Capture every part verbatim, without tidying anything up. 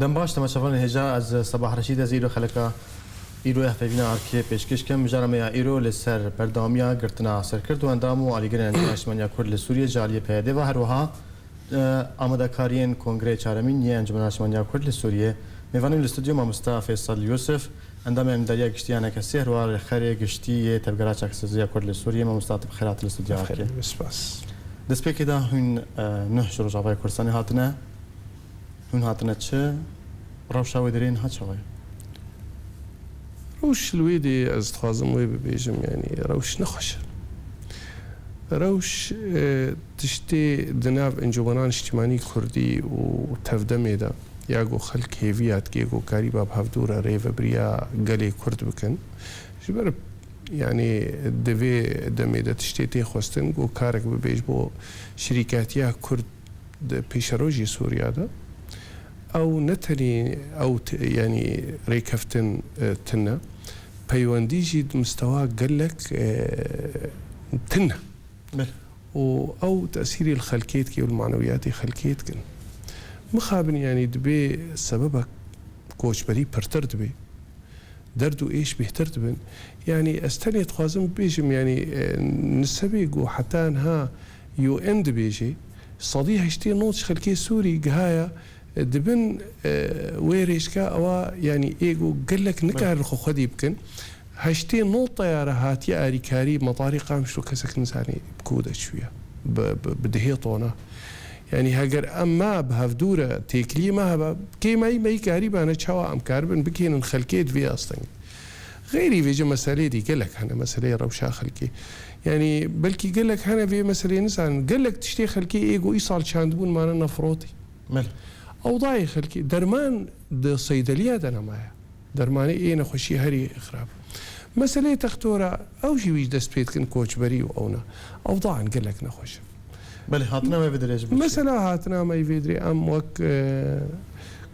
Dem baş, temaşevanên hêja, ez Sebah Reşîd, ez îro xeleka îro ya hevpeyvîna Arkê pêşkêş kem. Mijara me ya îro li ser berdewamiya girtina serkirt û endam û alîgirên Encûmena Niştimaniya Kurd li Sûriyê ji aliyê P Y D ve, her wiha, e, amadekariyên Kongreyê Çaremîn yê Encûmena Niştimaniya Kurd li Sûriyê. Mêvanê min li stûdyo mamosta Feysel Yûsif, endamê Endariya Giştî ya N K S'ê, her wiha rêxerê giştî yê Tevgera Çaksazîya Kurd li Sûriyê. Mamosta, tu bi xêr hatî li stûdyoya Arkê. Bixêr, spas. Destpêkê de hûn, e, nuh ji Rojavayê Kurdistanê hatine. Hûn hatine çi? Rewşa wê derê niha çawa ye? Rewş li wê derê ez dixwazim wê bibêjim, yanî rewş nexweş e. Rewş, e, tiştê di nav Encûmena Niştimanî Kurdî û Tevdemê de, ya ku xelk hêviya dike ku karîba bi hevdû re rêvebiriya gelê Kurd bikin. Ji ber, yanî di vê demê de tiştê tê xwestin ku karek bibe ji bo şirîkatiya Kurd di pêşerojê Sûriya de, ew ne tenê ew t-, yanî rêkeftin, e, tune, peywendî jî di mistewa gelek, e, tune. Belê. Û ew tesîrê li xelkê dike û li manewiyatê xelkê dikin. Mixabin, yanî dibê sebebek koçberî pirtir dibe. Derd û êş bêhtir dibin. Yanî ez tenê dixwazim bibêjim, yanî, e, nisebê ku heta niha U N dibêje, sedî heştê nod ji xelkê Sûrî gihaya, e, di bin, e, wê rêçka ewa, yanî ê ku gelek nikarin xwe xwedî bikin. Heştê nod teyare hatiye arîkarî metarê Qamişlo, kesek nizane bi ku de çûye. Bi, bi, bi dihê tona. Yanî heger em me bi hevdû re têkiliyê me hebe, kêmayî me yî karîbane çawa em karibin bikênin xelkê di vê astengê. Xeyrî vêce meselê dî gelek hene, meseleyê rewşa xelkê. Yanî belkî gelek hene vê meseleyê nizanin. Gelek tiştê xelkê ê ku îsal çandibûn mane nefrotî. Belê. Ewdayê xelkê, derman di seydeliya de nemaye. Dermanê ê nexweşî herî xirab. Meseleyê textora, ew jî wî dest pê dikin koçberî û ewna. Ewdayan gelek nexweş in. Belê, hatina me vê derê ji bo çi? Mesela hatina me vê derê em wek, e,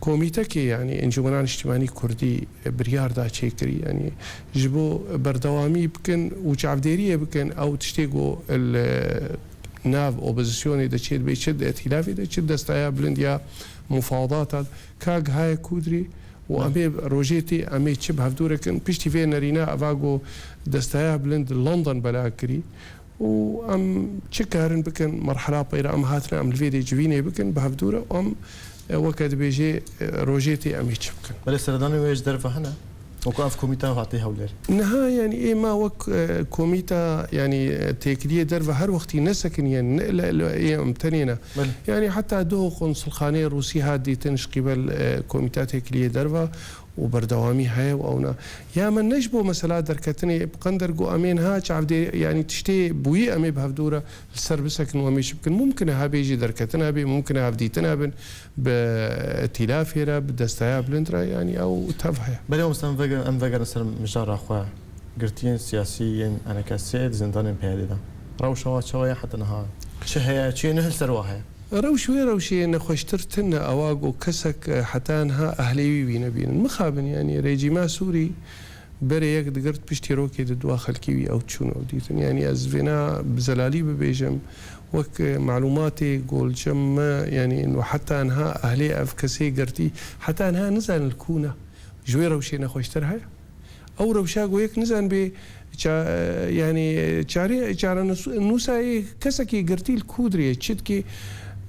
komîtekê, yanî Encûmena Niştimanî Kurdî, e, biryar da çêkirî, yanî ji bo berdewamî bikin û çavdêriyê bikin, ew tiştê ku li nav opozisyonê de çê dibe, çi di îtîlafê de, çi destaya bilind ya mufadata, ka gihaye kûdrî û em ê rojê tê, em ê çi bi hevdû re kin. Piştî vê nerîna eva ku destaya bilind li London bela kirî û em çi karin bikin, merhela peyre em hatine, em li vê dê civînê bikin, bi hevdû re û em, e, weke dibêjê, e, rojê tê em ê çi bikin. Belê, seredanên wê ji derve hene? Wekî ev komîte hate hewlêr. Niha, yanî, ê me wek, e, komîta, yanî, e, têkiliyê derve her wextî nesekiniye, ne, le, le, ê em tenê ne. Belê. Yanî, heta duho konsulxaneyê Rûsî hat dîtin ji qîbel, e, komîta têkiliyê derve û berdewamî heye û ewna. Ya me ne ji bo mesela derketinê bi qender ku em ê niha çavdê, yanî, tiştê bûyî em ê bi hevdû re li ser bisekin û em ê çi bikin. Mumkin e hebê jî derketin hebê, mumkin e hevdîtin hebin. Bi îtîlafê re, bi destaya bilind re, yanî ew tev heye. Belê, mamoste, em veger-, em vegerin ser mijara xwe. Girtiyên siyasî yên N K S'ê di zindanên P Y D'ê de. Rewşa wa çawa ye heta niha? Çi heye, çi ne li ser wa heye? Rewş wê rewşê nexweştir tune, ewa ku kesek, e, heta niha ehlê wî wî nebînin. Mixabin, yanî rejîma Sûrî berê yek digirt, piştî rokê di dua xelkê wî ew çûn ew dîtin. Yanî ez vêna bi zelalî bibêjim, wek, e, malûmatê ku li cem me, yanî, û heta niha ehlê ev kesê girtî, heta niha nizanin li ku ne. Ji wê rewşê nexweştir heye? Ew rewşa ku yek nizanibê ça-, e, yanî, çare-, çarenûs-, nûsa yê kesekî girtî li ku dirê, çi dikê,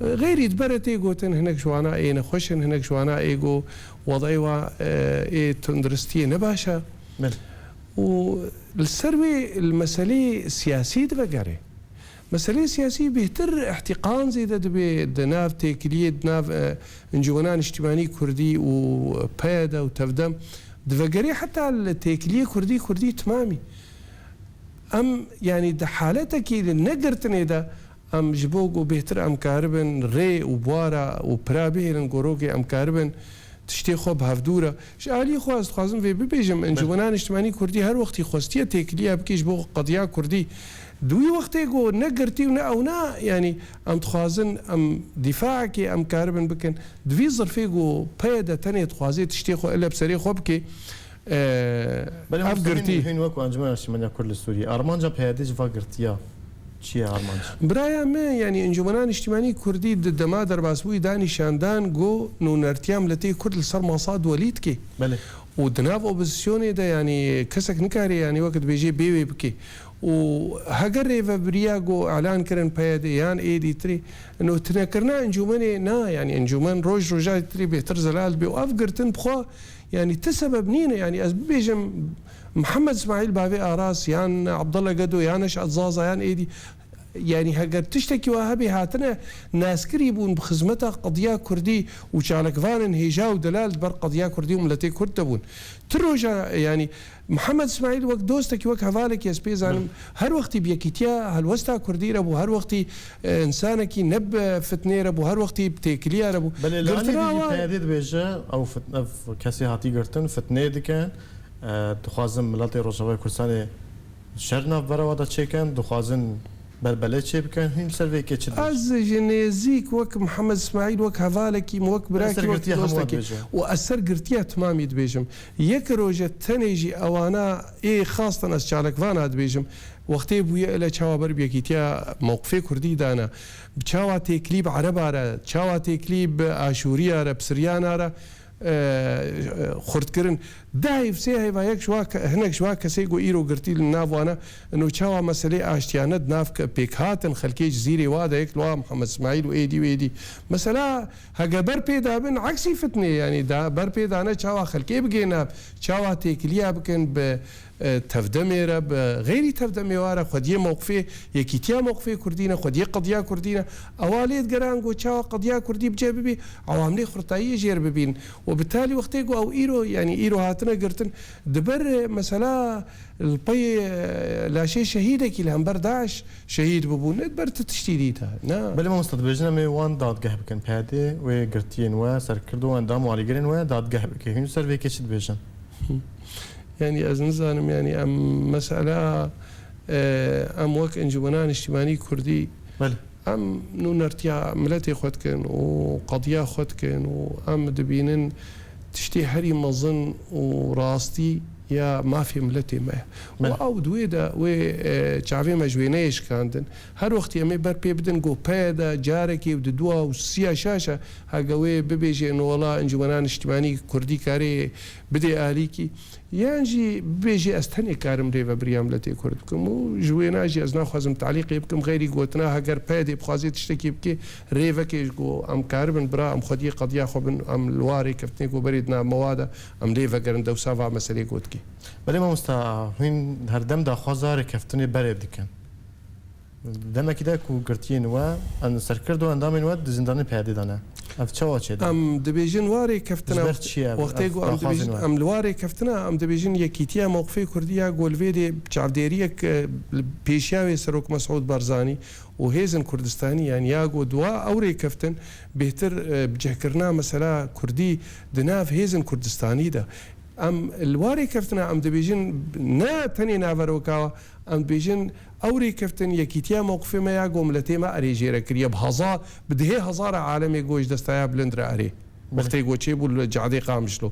e, xeyrî di berê tê gotin, hinek ji wana ê nexweş in, hinek ji wana ê ku wedayê wa, e, ê tunduristiyê ne baş e. Belê. Û li ser wê li meseleyê siyasî divegere. Meseleyê siyasî bêhtir îhtîqan zêde dibe di nav têkiliyê, di nav, e, Encûmena Niştimanî Kurdî û P Y D û Tevdem. Divegere heta li têkiliyê Kurdî, Kurdî timamî. Em, yanî di haletekî li negirtinê de em ji bo ku bêhtir em karibin rê û buwara û pira bihêlin, gorokê em karibin tiştê xwe bi hevdû re. Ji alî xwe ez dixwazim vê bibêjim, Belê. Encûmena Niştimanî Kurdî her wextî xwestiye têkiliya bike ji bo qediya Kurdî. Di wî wextê ku ne girtî û ne ewna, yanî em dixwazin em dîfaekê em karibin bikin. Di vî zirfê ku P Y D tenê dixwaze tiştê xwe ile bi serê xwe bike, e, Belê, ev Mustafa, girtî. Hûn wek Encûmena Niştimaniya Kurd li Sûriyê, armanca P Y D ji va girtiya Çi ye armanc? Biraya me, yanî Encûmena Niştimanî Kurdî di dema derbasbûyî da nîşandan ku nûnertiya miletê Kurd li ser masa duwelî dike. Belê. Û di nav opozisyonê de, yanî kesek nikare, yanî wek dibêje bê wê bike. Û heger rêvebiriya ku elan kirin P Y D yan êdî tirê, no tinekirina encûmenê na, yanî encûmen roj roja tirê bêhtir zelal dibe û ev girtin bi xwe, yanî ti sebeb nîne, yanî ez bibêjim Mihemed Îsmaîl bavê Aras yan Abdullah Gedo yan Neşat Zaza yan êdî, yanî heger tiştekî wa hebê hatine naskirî bûn bi xizmeta qediya Kurdî û çalakvanên hêja û delal di ber qediya Kurdî û miletê Kurd de bûn. Ti roja, yanî Mihemed Îsmaîl wek dostekî, wek hevalekî ez pê zanim, her wextî bi yekîtiya helwesta Kurdî re bû, her wextî, e, însanekî ne bi fitnê re bû, her wextî bi têkiliya re bû. Belê, li alî Girtina dî jî wa P Y D dibêje, ew fit-, ev kesê hatî girtin, fitnê dikin, e, dixwazin miletê Rojavayê Kurdistanê şer navbera wa de çêkin, dixwazin belbelê çêbikin, hûn ser vê yekê çi dibêjin? Ez ji nêzîk wek Mihemed Îsmaîl, wek hevalekî min, wek birakî, wek dostekî. Û ez ser girtiya timamî dibêjim. Yek roje tenê jî ewana ê xastan ez çalakvana dibêjim. Wextê bûye ele çawa ber bi yekîtiya mewqifê Kurdî dana. Bi çawa têkilî bi Ereba re, çawa têkilî bi Aşûriya re, bi Siryana re, e, xurt kirin. Di heyv, sê heyva yek ji wa ke-, hinek ji wa kesê ku îro girtî li nav wana, ino çawa meselê aştiyane di nav ke-, pêkhatin xelkê Cizîrê wa de yek li wa Mihemed Îsmaîl û êdî û êdî. Mesela hege ber pê dabin, eksî fitnê, yanî da, ber pê dane çawa xelkê bigê nav, çawa têkiliya bikin bi, e, tevdemê re, bi xeyrî tevdemê wa re, xwediyê mewqifê, yekîtiya mewqifê Kurdî ne, xwediyê qediya Kurdî ne. Ewa lê digeran ku çawa qediya Kurdî bi cih bibî, ewamlê xurtayiyê jêr bibîn. Û bi talî wextê ku ew îro, yanî îro hatine girtin, di ber, e, mesela li pey, e, laşê şehîdekî li hember DAIŞ şehîd bibû, ne di ber ti tiştî dî de. Ne. Belê mamosta, dibêjin em ê wan dadgeh bikin, P Y D wê girtiyên we, serkirdo, endam û alîgirên we dadgeh bike. Hûn ser vê yekê çi dibêjin? Yanî ez nizanim, yanî em mesela, e, em wek Encûmena Niştimanî Kurdî, belê, em nûnertiya miletê xwe dikin û qediya xwe dikin û em dibînin tiştê herî mezin û rastî ya mafê miletê me ye. Û, belê, ew di wê de wê, e, çavê me ji wê neyê şikandin. Her wextî em ê ber pê bidin ku P Y D carekê û di dua û siya şaş e, hege wê bibêje, no wela Encûmena Niştimanî Kurdî karê bidê alîkî. Yan jî bibêjî ez tenê karim rêvebiriya miletê Kurd bikim û ji wêna jî ez naxwazim talîqê bikim, xeyrî gotina heger P Y D bixwaze tiştekî bike, rê veke ji ku em karibin bira, em xwediyê qediya xwe bin, em li wa rêkeftinê ku berê di nav me wa de, em lê vegerin, dewsa va meselê gotikê. Belê mamosta, hûn herdem daxwaza rêkeftinê berê dikin. Demekî de ku girtiyên we, en serkirdo endamên we di zindanê P Y D de ne. Ev çawa çêdibe? Em dibêjin wa rêkeftina, ji ber çi ye ev, wextê ev ku em daxwazên dibêjin, we? Em li wa rêkeftina, em dibêjin yekîtiya mewqifê Kurdî ya ku li vê dê çavdêriyek, e, li pêşiya wê Serok Mesûd Barzanî û hêzên Kurdistanî, yanî ya ku di wa ew rêkeftin bêhtir, e, bicihkirina mesela Kurdî di nav hêzên Kurdistanî de. Em li wa rêkeftina em dibêjin ne tenê naveroka, em dibêjin ew rêkeftin yekîtiya mewqifê me ya ku miletê me erê jê re kiriye. Bi heza-, bi dihê hezara alemê ku ji destaya bilind re erê. Belê. Wextê ku çêbû li cadê Qamişlo.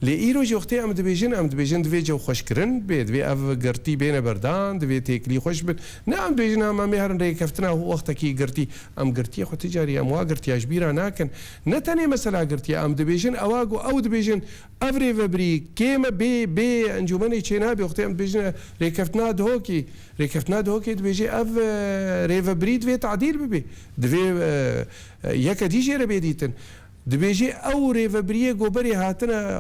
Lê îro jî wextê em dibêjin, em dibêjin divê cewxweşkirin bê, divê ev girtî bêne berdan, divê têkilî xweş bin. Ne em dibêjin em, em ê herin rêkeftina wextekî girtî. Em girtiyê xwe ti carî, em wa girtiya ji bîra nakin. Ne tenê mesela girtiya, em dibêjin ewa ku ew dibêjin, ev rêvebirî kêm e, bê, bê encûmenê çênabe. Wextê em dibêjin rêkeftina Dihokê, rêkeftina Dihokê dibêje ev, e, rêvebirî divê tadîl bibe. Divê, e, e, yeke dî jê re bê dîtin. Dibêje ew rêvebiriyê ku berê hatine,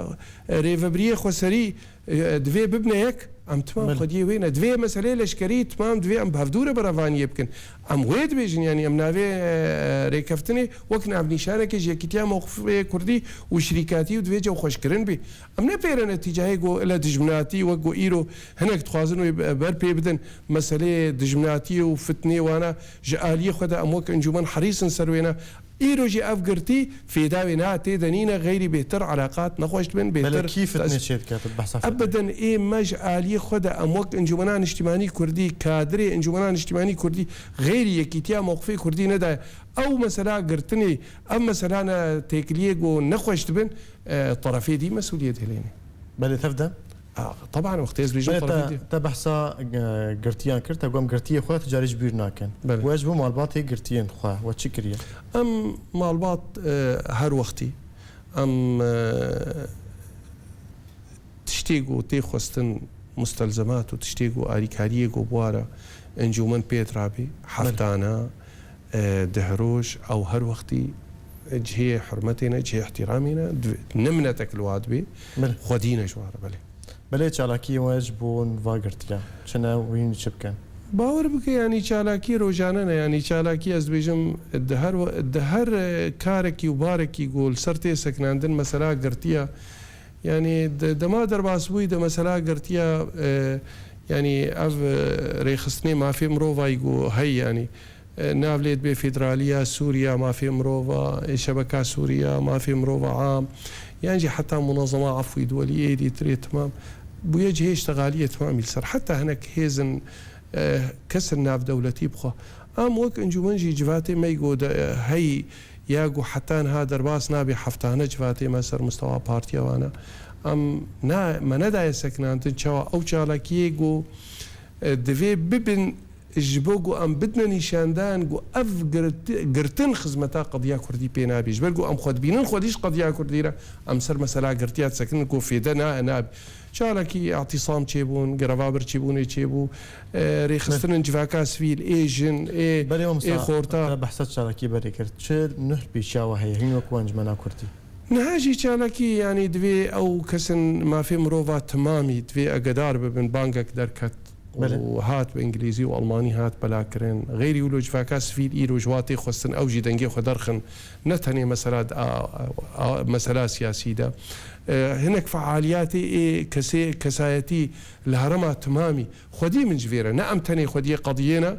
e, rêvebiriyê xweserî, e, divê bibne yek. Em timam, belê, xwediyê wê ne. Divê meseleyê leşkerî timam divê em bi hevdû re berevaniyê bikin. Em wê dibêjin, yanî em navê, e, rêkeftinê wek navnîşanekê ji yekîtiya mewqifê Kurdî û şirîkatî û divê cewxweşkirin bî. Em ne pêre ne tîcahê ku ile dijminatî wek ku îro hinek dixwazin wê ber pê bidin, meseleyê dijminatiyê û fitnê wana ji aliyê xwe de em wek encûmen herîs in ser wê ne. Îro jî ev girtî fêda wê ne, tê de nîne, xeyrî bêhtir elaqat nexweş dibin, bêhtir. Belê, kî fitnê çêdike, tu behsa fitnê? Ebeden ê me ji aliyê xwe de em wek Encûmena Niştimanî Kurdî, kadirê Encûmena Niştimanî Kurdî xeyrî yekîtiya mewqifê Kurdî nedaye. Ew mesela girtinê, ev mesela ne têkiliyê ku nexweş dibin, e, terefê dî mesûliyet hilêne. Belê, tev de. Ah, teban wextê ez bêjim Belê, terefê te, dî. Te behsa, e, girtiyan kir, te got em girtiyê xwe ti carî ji bîr nakin. Belê. We ji bo malbatê girtiyên xwe we çi kiriye? Em malbat, e, her wextî em, e, tiştê ku tê xwestin mustelzemat û tiştê ku alîkariyê ku bi wara encûmen pê dirabê, Belê. heftana, e, dehroj, ew her wextî cihê hurmetê ne, cihê ihtiramê ne, di-, ne minetek li wa dibê, Belê. xwedî ne ji wa re, belê. Belê çalakiyên we ji bo va girtiya çi ne û hîn çi bikin? Bawer bike, yanî çalakî rojane ne, yanî çalakî ez dibêjim di her we-, di her, e, karekî û barekî ku li ser tê sekinandin mesela girtiya, yanî de-, dema derbasbûyî de mesela girtiya, e, yanî ev, e, rêxistinê mafê mirovayî ku hey, yanî, e, nav lê dibê federaliya Sûriya, mafê mirova, e, şebeka Sûriya, mafê mirova am, yan jî heta munezema efwî duwelî êdî tirê timam bûye cihê îştexaliyê timamî li ser. Heta hinek hêzin, e, kesin navdewletî bixwe. Am wek encûmen jî civatê me go de, e, hey ya ku heta niha derbas nabe heftane civatê me ser mustewa partiya wana. Em na, me nedaye sekinandin çawa ew çalakiyê ku, e, divê bibin ji bo ku em bidine nîşandan ku ev girt-, girtin xizmeta qediya kurdî pê nabî. Ji ber ku em xwe dibînin xwedî ji qediya kurdî re, em ser mesela girtiya disekinin ku fêde na-, nabî. Çalakî îtîsam çêbûn, greva birçîbûnê çêbû, e, rêxistinin civaka sivîl, ê jin, ê, Belê, ê mamosta, xorta. Te behsa çalakî berê kir. Çi nuh pêşiya we heye? Hîn wek encumena kurdî. Niha jî çalakî, yanî divê ew kesin mafê mirova timamî divê agedar bibin, bangek derket Belê. û hat bi îngilîzî û almanî hat belakirin. Xeyrî wilo civaka sivîl îro ji wa tê xwestin ew jî dengê xwe derxin. Ne tenê mesela d-, a, a, a, mesela siyasî de. E, hinek fealiyatê ê kesê, kesayetî li herêma timamî. Xwedî min ji vê re. Ne em tenê xwediyê qediyê ne.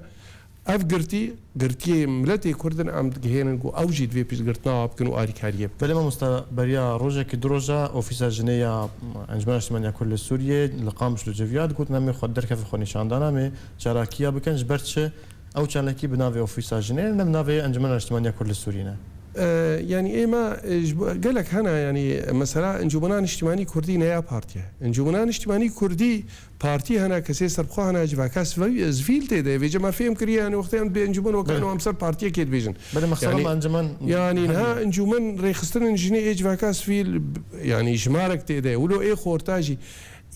Ev girtî, girtiyê miletê Kurd in, em digihênin ku ew jî divê piştgirtina wa bikin û alîkariyê bikin. Belê mamosta, beriya rojekî du roja Ofîsa Jinê ya Encumena Niştimaniya Kurd li Sûriyê li Qamişlo civiya digotin, em ê xwe derkevin xwe nîşandana, em ê çalakiya bikin, ji ber çi ew çalakî bi navê Ofîsa Jinê ne, bi navê Encumena Niştimaniya Kurd li Sûriyê ne? E, yanî êma, e, ji bo, gelek hene, yanî mesela Encumena Niştimanî Kurdî ne ya partiye. Encumena Niştimanî Kurdî Partî hene, kesê serbixwe hene, civaka sivî-, sivîl tê de. Vêce me fêm kiriye, yanî wextê em dibê encûmen weke Belê. eno em ser partiyekê dibêjin. Belê, mexsela Yanî, me encûmen yanî hene. niha encûmen rêxistinên jinê ê civaka sivîl, yanî jimarek tê de. Wilo ê xorta jî.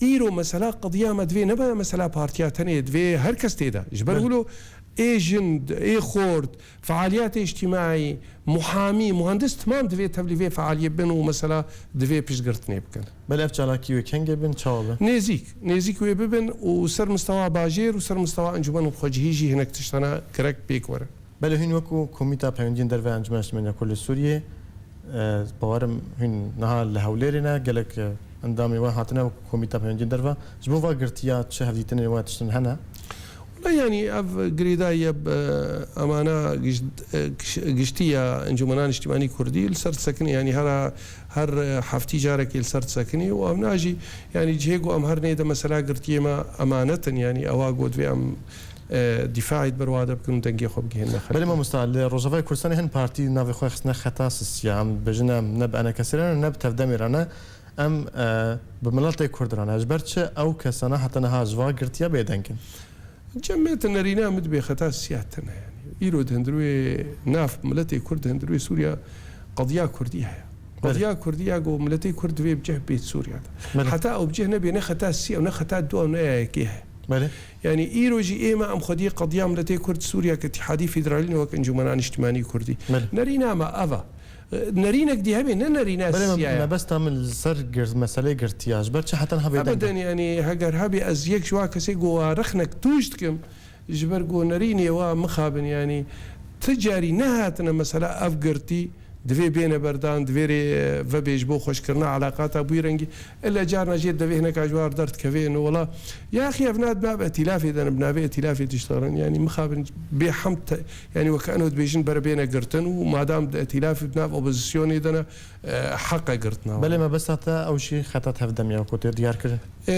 Îro mesela qediya me divê nebe mesela partiya tenê, divê her kes tê de. Ji ber Belê. wilo ê jin, ê xort, fealiyetê îctîmaî, muhamî, muhandis timam divê tevlî vê fealiyê bin û mesela divê piştgirtinê bikin. Belê ev çalakî wê kengê bin, çawa bin? Nêzîk, nêzîk wê bibin û ser mistewa bajêr û ser mistewa encûmenên xwecihî jî hinek tiştana gerek pêk werin. Belê hûn wekû Komîta Peywendiyên Derve ya Encûmena Niştimanî ya Kurd li Sûriyê, e, bawerim hûn niha li Hewlêrê ne, gelek, e, endamê we hatine wekû Komîta Peywendiyên Derve. Ji bo va girtiya çi hevdîtinên we tiştin hene? Wela yanî ev girêdayî ye, e, emana giş-, e, giş-, giştî ya Encûmena Niştimanî Kurdî li ser disekinê, yanî her, her heftî carekê li ser disekinê û evna jî, yanî cihê ku em her nê de mesela girtiyê me emanet in, yanî ewa ku divê em, e, dîfaî di ber wa de bikin û dengê xwe bigihînine xelkê. Belê mamosta, li Rojavayê Kurdistanê hin partî navê xwe xistine xeta sisiya. Em dibêjin em ne bi enekesê re ne, ne bi tevdemê re ne. Em, e, bi miletê Kurd re ne. Ji ber çi ew kesana heta niha ji va girtiya bêdeng in? Cem me, tu nerîna min dibê xeta sisiya tune, yanî. Îro di hundirê nav miletê Kurd, di hundirê Sûriya qediya Kurdî heye. Belê. Qediya Kurdî ya ku miletê Kurd divê bi cih bêt Sûriya de. Belê. Heta ew bi cih nebê, ne xeta sisiya û ne xeta dua û ne ya yekê heye. Belê. Yanî îro jî ême em xwediyê qediya miletê Kurd Sûriya ke Îtîhadî Federalî ne wek Encûmena Niştimanî Kurdî. Belê. Nerîna me ev e. Nerînek dî hebe, ne nerîna Belê, me, sisiya ye. Mebesta min li ser gir-, meseleyê girtiya. Ji ber çi heta niha bêdeng e? Ebeden, yanî, heger hebe ez yek ji wa kesê ku wa rexnek tûj dikim, ji ber ku nerînê wa mixabin, yanî, ti carî nehatine mesela ev girtî, divê bêne berdan, divê rê, e, vebê ji bo xweşkirina elaqata bûyî rengî. Illa carna jê divê hineka ji war derdikevê, ino wela, ya axî ev ne di nav etîlafê de ne, bi navê etîlafê tişt dirin. Yanî mixabin bê hemd te-, yanî weke eno dibêjin bere bêne girtin û madam di etîlafê di nav opozisyonê de ne, e, heqe girtina. Belê mebesta te ew jî xeta tevdemê ye ku tê diyar kirin. E,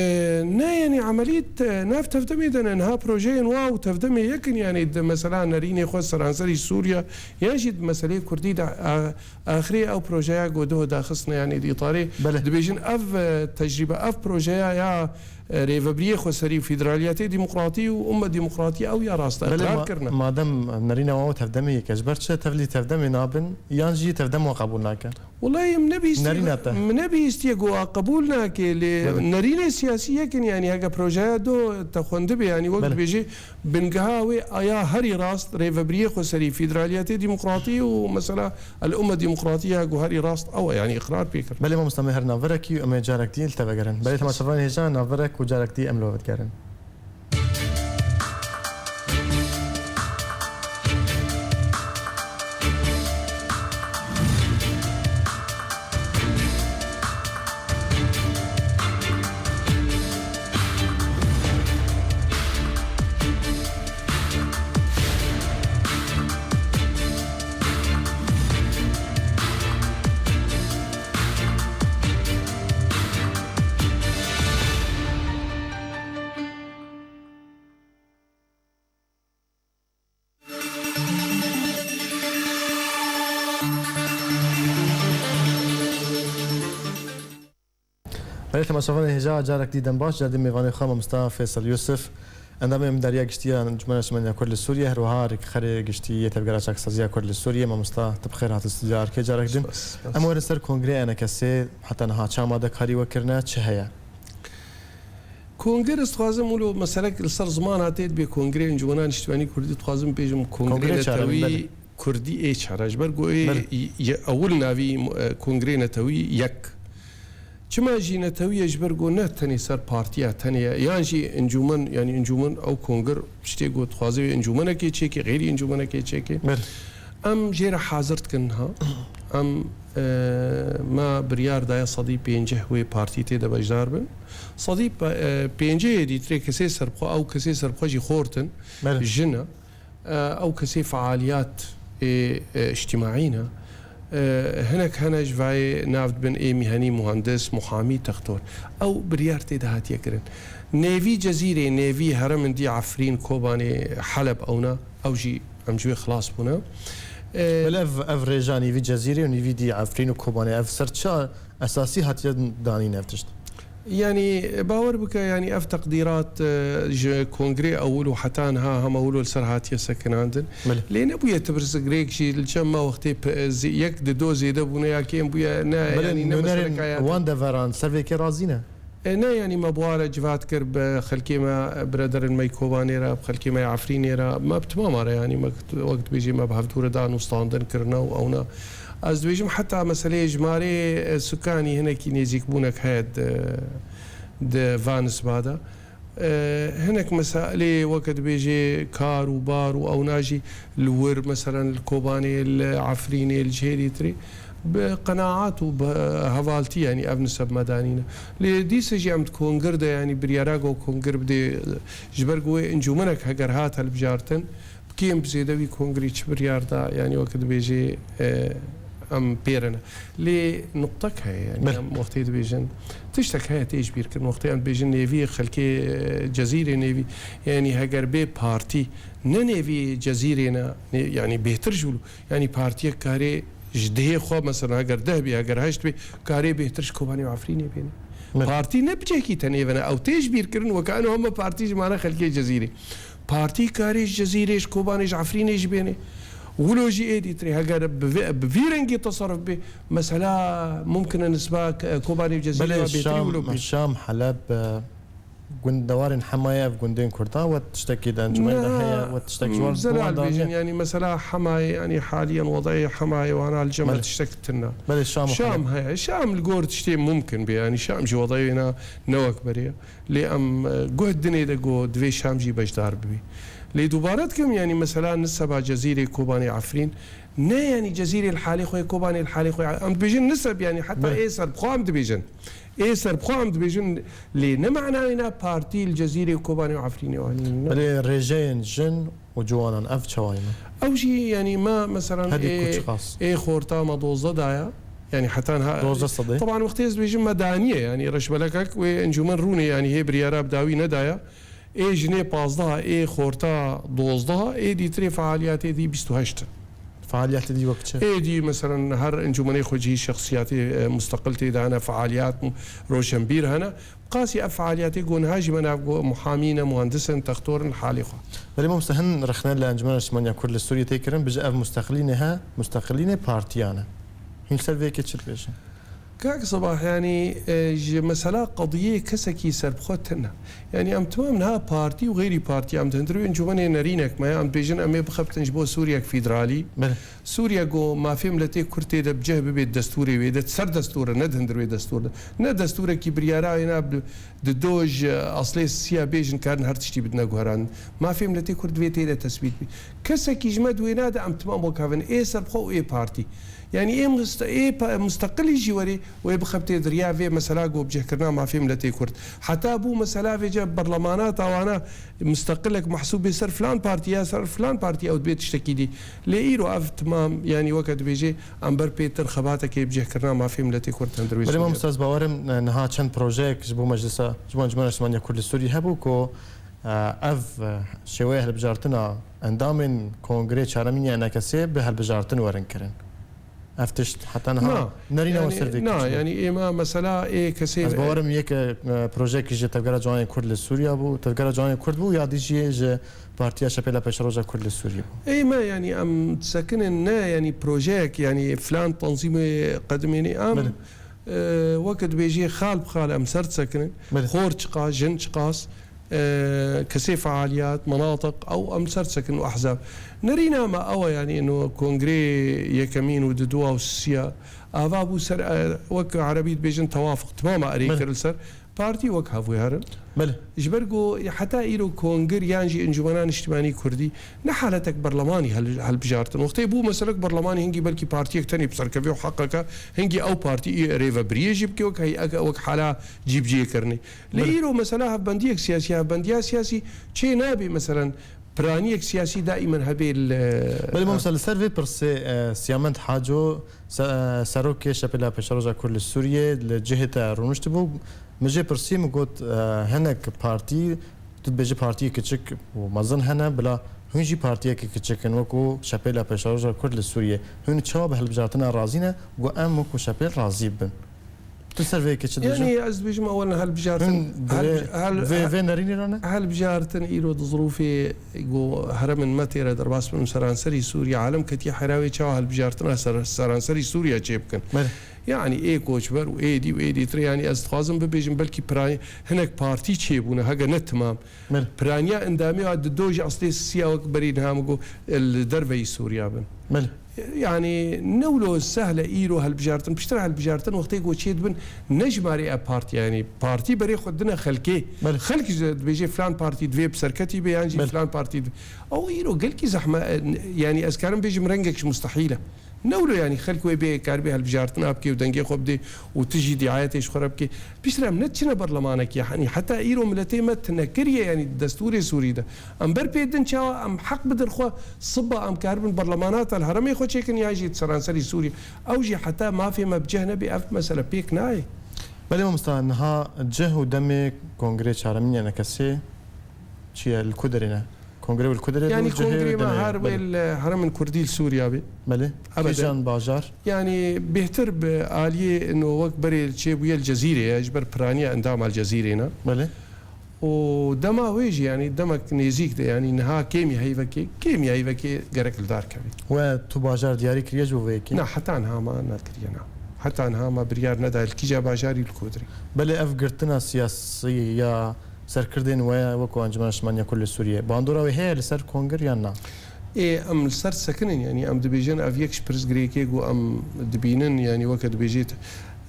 ne, yanî emelî te-, nav tevdemê de ne, niha projeyên wa û tevdemê yek in, yanî di mesela nerînê xwe seranserî Sûriya, yan jî di meseleyê Kurdî de, e, Axirê ew projeya ku duh daxistine, yanî di îtarê Belê. dibêjin ev, e, tecrîbe, ev projeya ya, e, rêvebiriyê xweserî û federaliyetê demokratî û ummet demokratî ew ya rast e, Belê, qerar ma-, kirine. madem nerîna wan tevdemê yek e, ji ber çi tevlî tevdemê nabin, yan jî tevdem wan qebûl nake? Welayi min nebihîstiye Nerîna ku, te. min nebihîstiye ku a qebûl nake, lê Belê. nerînê siyasî yek in, yanî heke projeya do te xwendibe, yanî wek Belê. dibêjî, bingeha wê aya herî rast, rêvebiriyê xweserî, federaliyetê demokratî û mesela el-ummet demokratî ya ku herî rast ew e, yanî iqrar pê kir. Belê mamosta, me her navberekî û em ê carek dî li te vegerin. Belê temaşevanên hêja, navberek û carek dî em li we vedigerin. Belê temaşevanên hêja, carek dî dem baş, car dî mêvanê xwe mamosta Feysel Yusuf, endamê Hevdariya Giştî ya Encûmena Niştimanî ya Kurd li Sûriyê, her wiha rêkxerê giştî yê Tevgera Çaksaziya Kurd li Sûriyê. Mamosta, tu bi xêr hatî stûdyoya Erkê carek din. Spas, spas. Em werin ser kongreya E N K S'ê, heta niha çi amadekarî we kirine, çi heye? Konger, ez dixwazim wilo meselek li ser ziman hatê dibê Kongrê Encûmena Niştimanî Kurdî, dixwazim bêjim Kongrê Kongrê çaremîn, Netewî belê. Kurdî ê çar e. Ji ber ku ê Belê. y-, y-, ewil navî, e, Kongrê Netewî yek. Çima jî netewî ye? Ji ber ku ne tenê ser partiya tenê ye, yan jî encûmen, yanî encûmen ew konger tiştê ku dixwaze wê encûmenekê çêke, xeyrî encûmenekê çêke. Belê. Em jê re hazir dikin niha. Em, e, me biryar daye sedî pêncî wê partî tê de beşdar bin. Sedî pe-, e, pêncî yê dîtirê kesê serbixwe, ew kesê serbixwe jî xort in, Belê. jin e. E, ew kesê fealiyat ê, e, îctîmaî ne. E, hinek hene ji vayê nav dibin ê mîhenî, muhandis, muhamî, textor. Ew biryar tê de hatiye kirin. Nêvî Cezîrê, nêvî herêmên dî Efrîn, Kobanê, Heleb ewna. Ew jî em ji wê xilas bûne. E, Belê ev, ev rêja nîvî Cezîrê û nîvî dî Efrîn û Kobanê, ev ser çi esasî hatiye danîn ev tişt? Yanî, bawer bike, yanî ev teqdîrat, e, ji kongrê ewil û heta niha hema wilo li ser hatiye sekinandin. Belê. Lê nebûye tirsgirêk jî li cem me wextê pe-, zê-, yek di do zêde bûne ya kêm bûye, ne, Belê, yanî ne nûnerên meseleka ya wan deveran ser vê kê razî ne? E, ne, yanî me bi wan re civat kir, bi xelkê me, e, birederên me yê Kobanê re, bi xelkê me yê Efrînê re, me bi timama re, yanî me wek dibêjî me bi hevdû re danûstandin kirine û ewna. Ez dibêjim heta meseleyê jimarê, e, sukanî hinekî nêzîkbûnek heye di, di van nisba de. E, hinek meselê weke dibêjê kar û bar û ewna jî li wir, meselen li Kobanê, li Efrînê, li cihê dîtirê bi qenaat û bi hevaltî, yanî ev niseb me danîne. Lê dîse jî em di kongir de, yanî biryara ku kongir bidê, ji ber ku wê encûmenek heger hat hilbijartin, bi kêm bi zêde wî kongrî çi biryar da, yanî weke dibêjê, e, em pê re ne. Lê nuqtek heye, yanî Belê. em wextê dibêjin, tiştek heye tê ji bîr kirin. Wextê em dibêjin nêvî xelkê, e, Cezîrê nêvî, yanî heger bê partî ne nêvî Cezîrê ne, ne, yanî bêhtir ji wilo. Yanî partiyek karê ji dehê xwe, mesela heger deh bê, heger heşt bê, karê bêhtir ji Kobanê û Efrînê bêne. Belê. Partî ne bi cihekî tenê ve ne. Ew tê ji bîr kirin, weke eno heme partî ji mane xelkê Cezîrê. Partî karê ji Cezîrê, ji Kobanê, ji Efrînê jî bêne. Wilo jî ê dîtirê, heger bi vê, bi vî rengî teserruf bê, mesela mumkin e nisba K-, Kobanê û Cezîrê Belê, ya bêtirî wilo Şam, bê. Şam, Heleb, e, Gundewarên Hemayê ev gundên Kurdan we tiştekî di encûmenê de Na, heye, we tiştek ji wan, bi Zelal wan de bêjin, heye? yanî mesela Hemayê, yanî haliyen wedayê Hemayê wana li cem me Belê. tiştek tune. Belê, Şam û Şam Heleb. heye. Şam li gor tiştê mumkin be, yanî Şam jî wedayê wêna ne wek berê ye. Lê em, e, guh dinê de go divê Şam jî beşdar bibî. Lê dubare dikim, yanî mesela niseba Cezîrê, Kobanê, Efrîn, ne yanî Cezîrê li halê xwe, Kobanê li halê xwe. Em dibêjin niseb, yanî heta Belê. ê serbixwe em dibêjin. Ê serbixwe em dibêjin, lê ne manayê na partî li Cezîrê, Kobanê û Efrînê û Anînê ne. Belê rêjeyên jin û ciwanan ev çawa ne? Ew jî, yanî me, meselan, Hedî ê, ku çiqas? ê xorta me dozdeh daya. Yanî heta niha Dozdeh sedê. Teban wextê ez dibêjim me daniye, yanî reşbelekek wê encûmen rûnê, yanî hê biryara bi dawî nedaya. Ê jinê pazdeh, ê xorta dozdeh, ê dîtirê fealiyatê dî bîst û heşt in. Faaliyetê dî wek çi? Êdî, meselen, her encûmenê xwecihî şexsiyatê, e, musteqil tê de hene, fealiyat, roşenbîr hene. Qasî ev fealiyetê ku niha jî me nav ku muhamî ne, muhendis in, textor in, li halê xwe. Belê mamoste, hin rexne li Encûmena Niştimaniya Kurd li Sûriyê tê kirin, bije ev musteqilînê he, musteqilînê partiyan e. Hûn ser vê yekê çi dibêjin? Kak Sabah, yanî, e, ji mesela qediyê kesekî serbixwe tune. Yanî em timam niha partî û xeyrî partî, em di hundirê encûmenê nerînek me, em dibêjin em ê bixebtin ji bo Sûriyek fîderalî. Belê. Sûriye ku mafê miletê Kurd tê de bi cih bibe di destûrê wê de, di ser destûr e, ne di hundir wê destûr de. Ne destûrekî biryara wê ne bi, di doj, e, eslê siya bêjin karin her tiştî bidine guherandin. Mafê miletê Kurd divê tê de tesbît bî. Kesekî ji me di wêna de em timam wek hev in. Ê serbixwe û ê partî. Yanî ê miste-, ê pa-, musteqilî jî werê wê bixebitê di riya vê mesela ku bicihkirina mafê miletê Kurd. Heta bû mesela vêce berlemana tawana musteqilek mehsûb bê ser filan partî ya ser filan partî ew dibê tiştekî dî. Lê îro ev timam, yanî weke dibêjê em ber pêtir xebatekê bicihkirina mafê miletê Kurd hundir wê Belê Sûriyê. Mamoste, ez bawer im, e, niha çend projeyek ji bo Meclisa, ji bo Encûmena Niştimaniya Kurd li Sûriyê hebû ku, e, ev, e, şêweya hilbijartina endamên Kongrê Çaremîn ya N K S'ê bi hilbijartin werin kirin. Ev tişt heta niha Na, nerîne we yanî, ser vê na, kiçû. Yanî êma mesela ê kesê Ez bawerim yek, e, projeyekî ji Tevgera Ciwanên Kurd li Sûriya bû, Tevgera Ciwanên Kurd bû ya dî jî ji Partiya Şepêla Pêşeroja Kurd li Sûriyê bû. Ê me, yanî em disekinin ne, yanî projeyek, yanî filan tanzîmê qedimênê em, Belê. e, weke dibêjê xal bi xal em ser disekinin. Belê. Xor çiqas, jin çiqas, e, kesê fealiyat, menatiq, ew em ser disekinin û ehzab. Nerîna me ew e, yanî ino kongrê yekemîn û di dua û sisiya ava bû ser, e, wek erebî dibêjin tewafuq, timama erê Belê. Kir li ser. Partî wek hev wê herin. Belê. Ji ber ku heta îro kongir yan jî Encûmena Niştimanî Kurdî ne haletek berlemanî hel-, helbijartin. Wextê bû meselek berlemanî hingî belkî partiyek tenê bi serkevê û heqeke hingî ew partî î rêvebiriyê jî bike wek heyek, wek hala cîbiciyê kirinê. Lê Belê. Îro mesela hevbendiyek siyasî, hevbendiya siyasî çê nabê meselen piraniyek siyasî daîmen hebê li Belê mamoste, li ser vê pirsê, e, Siyamend Haco, Se-, Serokê Şepêla Pêşeroja Kurd li Sûriyê li cihê te rûniştibû. Min jê pirsî, min got, e, hinek partî, tu dibêjî partiyê kiçik û mezin hene, bila hûn jî partiyekê kiçik in, wekû Şepêla Pêşeroja Kurd li Sûriyê. Hûn çawa bi hilbijartina razî ne? Got, em wekû Şepêl razî bin. Tu ser vê yekê çi dibêjî? Yanî ez dibêjim ewil hilbijartin, Hûn hel-, divê hel-, vê, vê nerînê re ne? Hilbijartin îro di zirûfê ku heremên me tê re derbas bin û seranserî Sûriye alem ketiye heyra wê çawa hilbijartina ser-, seranserî Sûriye çê bikin. Belê. Yanî ê koçber û ê dî û ê dîtir, yanî ez dixwazim bibêjim belkî piranî hinek partî çêbûne, hege ne timam. Belê. Piraniya endamê wa di dojî eslê sisiya wek berî niha min got, li derveyî Sûriya bin. Belê. Yanî ne wilo sehl e îro helbijartin. Piştre helbijartin wextê ku çê dibin ne jimarê e partî, yanî partî berê xwe dine xelkê. Belê. Xelk ji dibêje filan partî divê bi serketî be yan jî Belê. Filan partî dibe. Ew îro gelkî zehme, yanî ez karim bêjim rengek ji mustehîl e. Ne wilo, yanî xelk wê bê karibê helbijartina bike û dengê xwe bidê û tu jî dîayetê ji xwe re bike. Piştre em ne diçine berlemanekê, yanî heta îro miletê me tune kiriye, yanî di destûrê Sûrî de. Em ber pê din çawa em heq bidin xwe, siba em karibin berlemana te li heremê xwe çêkin yan jî di seranserî Sûrî. Ew jî heta mafê me bi cih nebe ev mesele pêk nayê. Belê mamosta, niha cih û demê Kongrê Çaremîn ya N K S'ê çi ye, li ku derê ne? Kongre wê li ku derê Yanî be û cihê kongrê me demê her be. Belê. Wê li heremên Kurdî li Sûriya be. Belê. Ebeden. Kîjan bajar? Yanî bêhtir bi aliyê ino wek berê çêbûye li Cezîrê ye, ji ber piraniya endama li Cezîrê ne. Belê. Û dema wê jî, yanî demek nêzîk de, yanî niha kêmî heyvekê, kêmî heyvekê gerek li dar kevî. We tu bajar diyarî kiriye ji bo vê yekê? Na, heta niha me nekiriye, na. Heta niha me biryar nedaye li kîja bajarî li ku derê. Belê ev girtina siyasî ya serkirdên we wekû Encûmena Niştimaniya Kurd li Sûriyê, bandora wê heye li ser kongir yan na? Ê, em li ser sekinin, yanî em dibêjin ev yek ji pirsgirêkê ku em dibînin, yanî weke dibêjît,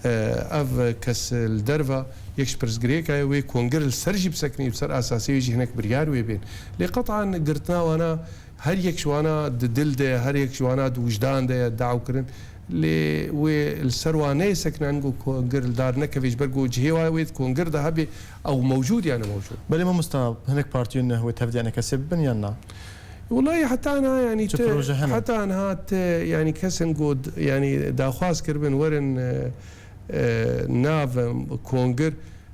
e, ev kes li derve yek ji pirsgirêka ye, wê kongir li ser jî bisekinî, bi ser esasê wê jî hinek biryar wê bên. Lê qetan girtina wana, her yek ji wana di dil de, her yek ji wana di wijdan de ye daw kirin. Lê wê li ser wan neyê sekinan ku kongir li dar nekeve, ji ber ku cihê wa wê di kongir de hebe, ew mewcûd ya ne mewcûd. Belê mamosta, hinek partiyên wê tevdiya N K S'ê bibin yan na? Welayi heta niha, yanî Çi te, proje hene? Heta niha te, yanî kesin ku d-, yanî daxwaz kiribin werin, e, e, nav, e, kongir,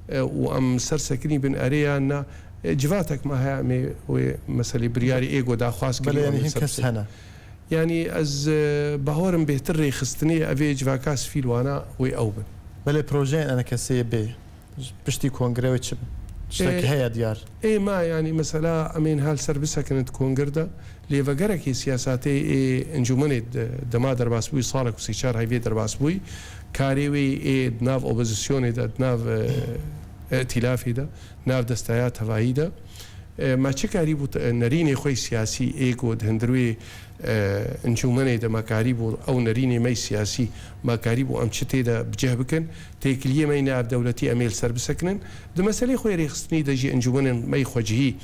e, û em ser sekinî bin erê yan na, e, civatek me heye em ê wê meselê biryarî ê ku daxwaz kirî Belê, û yanî em ê hin ser kes bisekin. Hene? Yanî ez, e, bawerim bêhtir rêxistinê evê civaka sivîl wana wê ew bin. Belê projeyên enekeseyê bê piştî kongre wê çi bin? Tiştekî Ê, heye diyar. Ê ma, yanî mesela em ê niha li ser bisekinin di kongir de, lê vegerekê siyasatê ê encûmenê de, dema derbas bûyî, salek û sê çar heyvê derbas bûyî, karê wê ê di nav opozisyonê de, di nav, e, îtîlafê de, nav desteya tevayî de, e, me çi karîbû, e, nerînê xwe yê siyasî ê ku di hundir wê, e, encûmenê de me karîbû, ew nerînê me yê siyasî me karîbû em çi tê de bi cih bikin, têkiliyê me yê navdewletî em ê li ser bisekinin. Di meselê xwe yê rêxistinî de jî encûmenên me yê xwecihî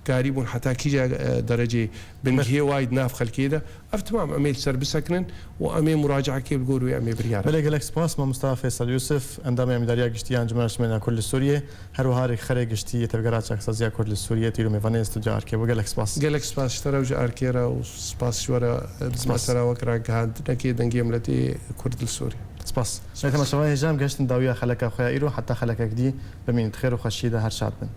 karîbûn heta kîja, e, derecê bingihê wayî di nav xelkê de. Ev timam em ê li ser bisekinin û em ê muracaekê bi gor wê em ê biryar. Belê, gelek spas mamosta Feysel Yusuf, endamê Emîdariya Giştî ya Encûmena Niştimanî ya Kurd li Sûriyê, her wiha rêkxerê giştî yê Tevgera Çaksazî ya Kurd li Sûriyê, tîr û mêvanê Stûdyoya Arkê bû. Gelek spas. Gelek spas ji te re û ji Arkê re û spas ji we re, e, di Spas. mesela wek ragihandinekê Dengê Miletê Kurd li Sûriyê. Spas. Belê, temaşevanên hêja, em gehiştin dawiya xeleka xwe ya îro, heta xelekek dî bimînin di xêr û xweşiyê de, her şad bin.